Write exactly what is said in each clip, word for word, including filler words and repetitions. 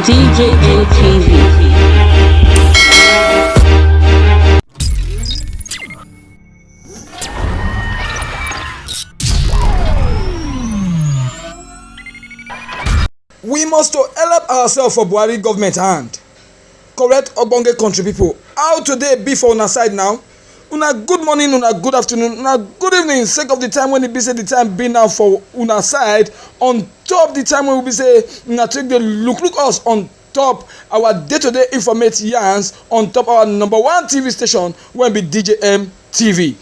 D J N T V. We must to help ourselves for Buhari government hand. Correct ogbonge country people. How today be for una side now? Una good morning, una good afternoon, una good evening. Sake of the time when e be say the time be now for una side, on top the time when we be say una take the look look us on top our day-to-day informate yarns on top our number one T V station, when be D J M T V.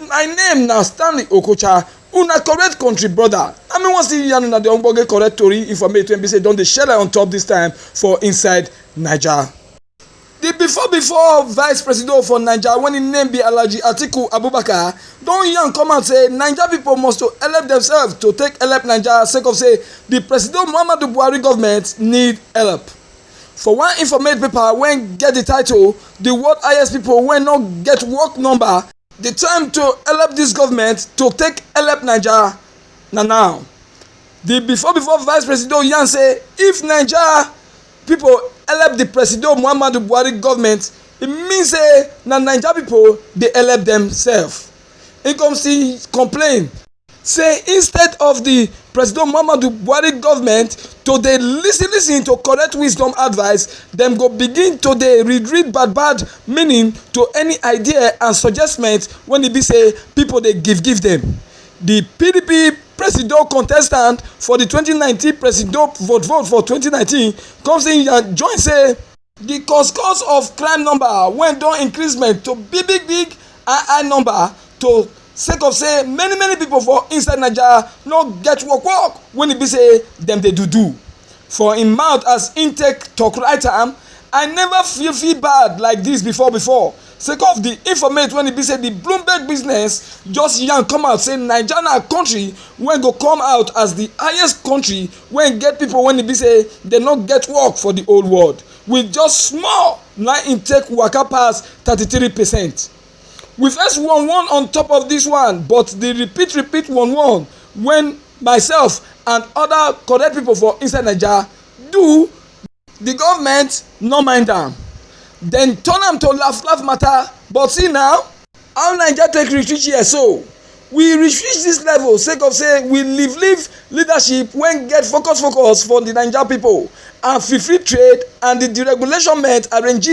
My name na Stanley Okocha. Una correct country brother. I mean, once you yarn una the ogbonge correct tori informate when be say don dey share on top this time for inside Naija. The before before vice president for Naija, when him name be Alhaji Atiku Abubakar, don yarn come out say Naija people must to help themselves to take help Naija, sake of say the president Muhammadu Buhari government need help. For one informate paper when get the title, the world highest people when no get work number, the time to help this government to take help Naija na now. The before before vice president yarn say if Naija people help the president Muhammadu Buhari government, e mean say na Naija people dey help themselves. He come still complain say instead of the president Muhammadu Buhari government to dey listen listen to correct wisdom advice, dem go begin to dey read read bad bad meaning to any idea and suggestment when e be say people dey give give them. The P D P presidential contestant for the twenty nineteen presidential vote vote for twenty nineteen come say and join say the cause cause of crime number when don increasement to big big big high high number to sake of say many many people for inside Naija no get work work when e be say dem dey do do. For im mouth as im take talk write am, I never feel feel bad like this before before, sake of the informate when e be say the Bloomberg business just yarn come out say Naija na country wey go come out as the highest country wey get people when e be say dem no get work for the whole world, with just small na im take waka pass thirty three percent. We first won one on top of this one, but the repeat repeat won one when myself and other correct people for inside Naija do, the government no mind am, dem turn am to laugh laugh matter. But see now, how Naija take reach reach here so? We reach reach this level sake of say we leave leave leadership when get focus focus for the Naija people and free free trade and the deregulation meant arrange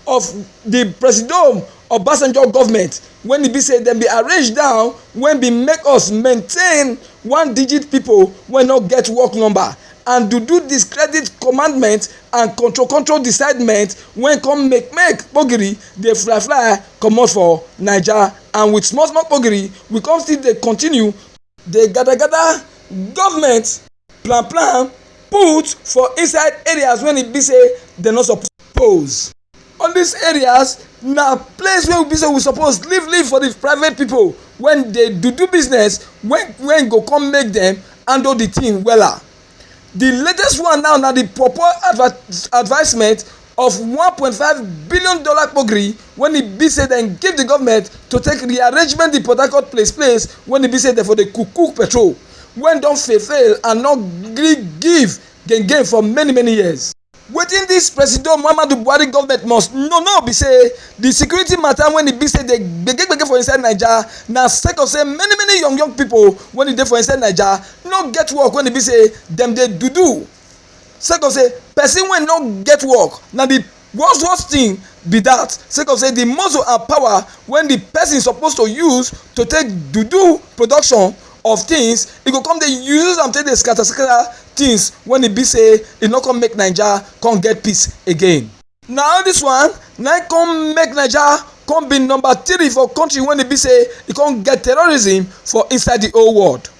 of the president Obasanjo government when e be say dem be arrange down when be make us maintain one digit people wey no get work number and do do discredit commandment and control control decidement wey come make make kpogiri dey fly fly comot for Naija, and with small small kpogiri we come still dey continue dey gather gather government plan plan put for inside areas wey e be say dem no suppose. All these areas na place wey we be say we suppose leave leave for the private people wey dey do do business wey wey go come make dem handle the thing wella. The latest one now na the proposed adver- advisement of one point five billion dollar kpogiri wey e be say dem give the government to take rearrangement the Port Harcourt place place wey e be say dem for dey cook cook petrol wey don fail fail and no gree give gain gain for many many years. Wetin this president Muhammadu Buhari government must know know be say the security matter wey e be say dey gbege gbege for inside Naija na sake of say many many young young people wey e dey for inside Naija no get work wey e be say dem dey do do. Sake of say person wey no get work na the worst worst thing be that, sake of say the muscle and power wey the person suppose to use to take do do production of things, e go come dey use am take dey scatter scatter things wey e be say e no come make Naija come get peace again. Na all this one na im come make Naija come be number three for country wey e be say e come get terrorism for inside the whole world.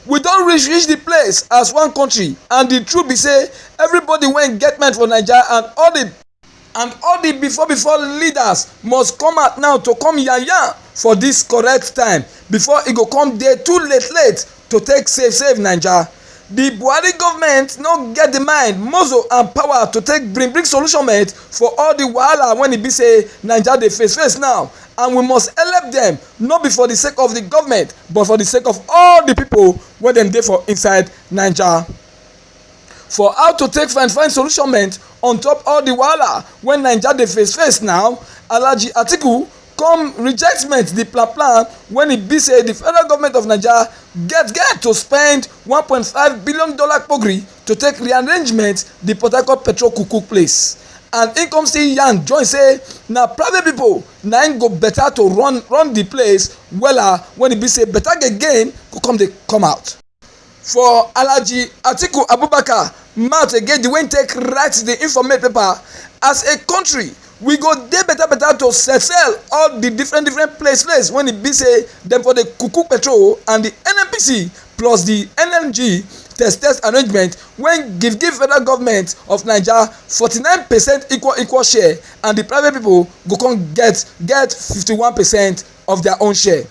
We don reach reach the place as one country, and the truth be say everybody wey get mind for Naija and all the and all the before before leaders must come out now to come yarn yarn for this correct time before e go come dey too late late to take save save Naija. The Buhari government no get the mind, muscle and power to take bring bring solution mate for all the wahala wey e be say Naija dey face face now, and we must help them, no be for the sake of the government but for the sake of all the people wey dem dey for inside Naija. For how to take find find solution on top all the wahala wey Naija dey face face now, Alhaji Atiku come rejectment the plan plan when e be say the federal government of Naija get get to spend one point five billion dollar kpogri to take rearrangement the Port Harcourt petrol kukuk place. And im come still yarn join say na private people na im go better to run run the place wella when e be say better gain go come dey come out. For Alhaji Atiku Abubakar mouth again the way take write the informate paper, as a country we go dey better better to sell sell all the different different place place when e be say dem for the kukuk petrol and the N N P C plus the N N G test test arrangement wey give give federal government of Naija forty nine percent equal equal share and the private people go come get get fifty one percent of their own share.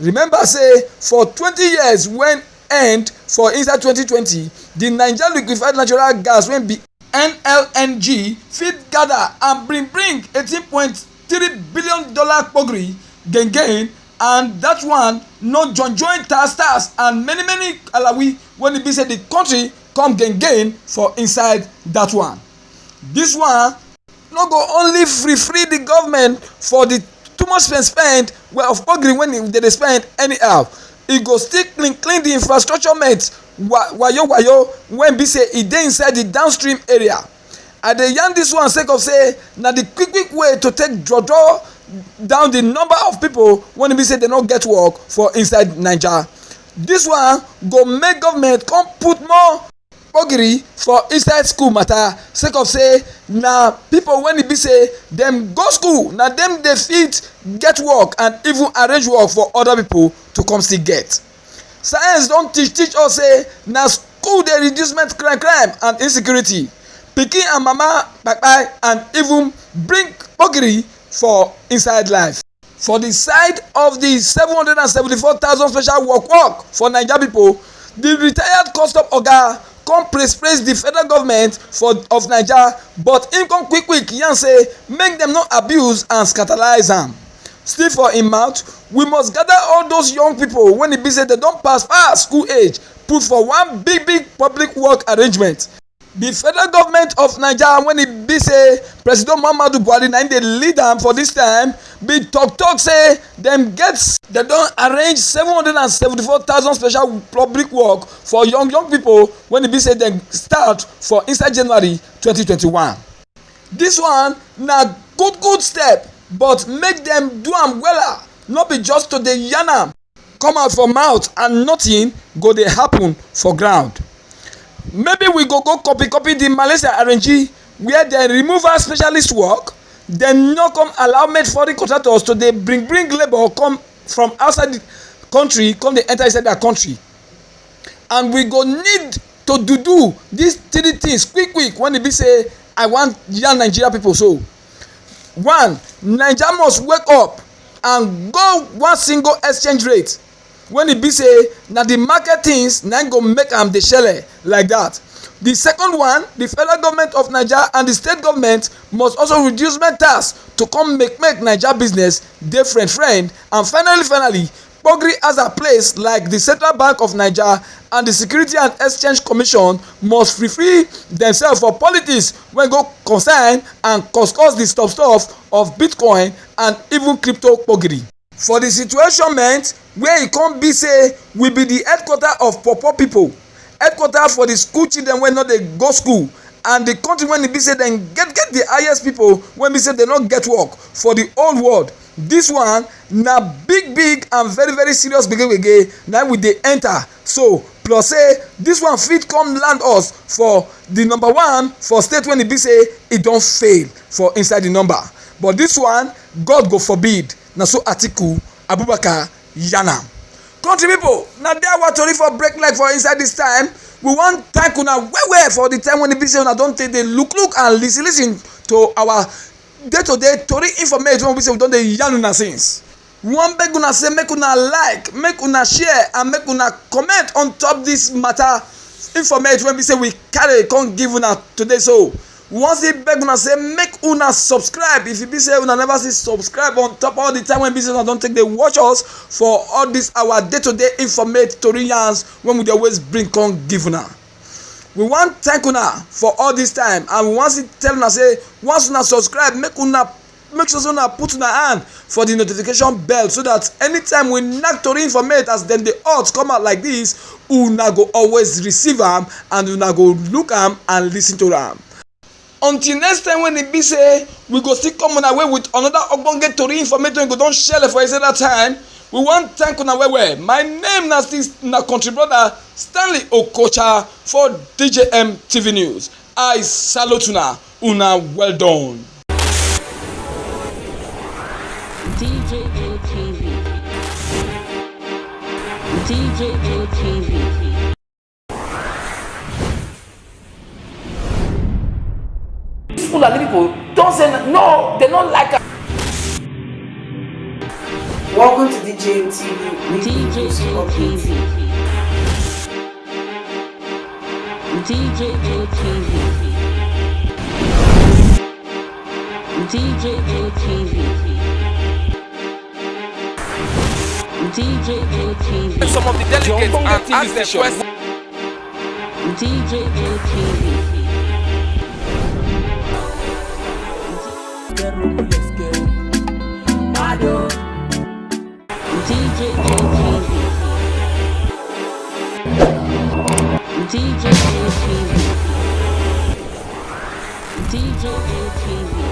Remember say for twenty years when end for inside twenty twenty, the Naija liquefied natural gas wey be N L N G fit gather and bring bring eighteen point three billion dollar kpogri gain gain, and that one no join join tas tas and many many alawi when e be say the country come gain gain for inside that one. This one no go only free free the government for the too much spend spend wey of kpogri when e dey dey spend anyhow, e go still clean clean the infrastructure mate wa- wayo wayo wey be say e dey inside the downstream area. I dey yarn this one sake of say na the quick quick way to take draw draw down the number of people wey be say dem no get work for inside Naija. This one go make government come put more kpogiri for inside school matter sake of say na people wey e be say dem go school na dem dey fit get work and even arrange work for other people to come still get. Science don teach teach us say na school dey reduce men crime crime and insecurity, pikin and mama kpakpai and even bring kpogiri for inside life. For the side of the seven hundred and seventy-four thousand special work work for Naija people, the retired custom oga come praise praise the federal government for of Naija, but him come quick quick yarn say make dem no abuse and scandalize am. Still for him mouth, we must gather all those young people when e be say dem don pass pass school age put for one big big public work arrangement. The federal government of Naija when e be say President Muhammadu Buhari na im dey lead am for this time be talk talk say dem get dem don arrange seven hundred and seventy four thousand special public work for young young people when e be say dem start for inside January twenty twenty one. This one na good good step, but make dem do am wella, no be just to dey yarn am come out for mouth and nothing go dey happen for ground. Maybe we go go copy copy the Malaysia arrangee where dem remove our specialist work, dem no come allow made foreign contractors to dey bring bring labour come from outside the country come dey enter inside their country. And we go need to do do these three things quick quick when e be say I wan yarn Nigeria people so. One, Naija must wake up and go one single exchange rate when e be say na the market things na im go make am dey shele like that. The second one, the federal government of Naija and the state government must also reduce men tax to come make make Naija business dey friend friend. And finally finally, Pogri as a place like the Central Bank of Naija and the Security and Exchange Commission must free free themselves for politics wey go concern and cause cause the stop stop of Bitcoin and even crypto pogiri. For the situation meant where e come be say we be the headquarter of poor poor people, headquarter for the school children wey no dey go school, and the country wey e be say dem get get the highest people wey be say dem no get work for the whole world. This one na big big and very very serious gbege gbege na we dey enter. So plus say this one fit come land us for the number one for state wey e be say e don fail for inside the number. But this one, God go forbid. Na so Atiku Abubakar yarn am. Country people, na there our tori for break leg for inside this time. We wan thank una well well for the time when e be say una don take dey look look and listen listen to our day to day tori informate wey be say we don dey yarn una since. We wan beg una say make una like, make una share and make una comment on top this matter informate wey be say we carry come give una today so. We wan still beg una say make una subscribe if e be say una never still subscribe on top all the time wey be say una don take dey watch us for all this our day to day informate tori yarns wey we dey always bring come give una. We wan thank una for all this time, and we wan still tell una say, once una subscribe, make una, make sure say una put una hand for the notification bell, so that anytime we knack tori informate as dem dey hot come out like this, una go always receive am, and una go look am and listen to am. Until next time, when e be say we go still come una way with another ogbonge tori information, go don share for inside that time. We wan thank una well well. My name na still na country brother Stanley Okocha for D J M T V News. I salute una. Una well done. D J M T V. D J M T V. These Fulani people don't say n- no, they don't like us. Welcome to D J M T V. We D J M T V. D J M T V. D J M T V. D J M T V. Some of the delegates and ask them questions. D J M T V. D J M T V. D J M T V. D J M T V.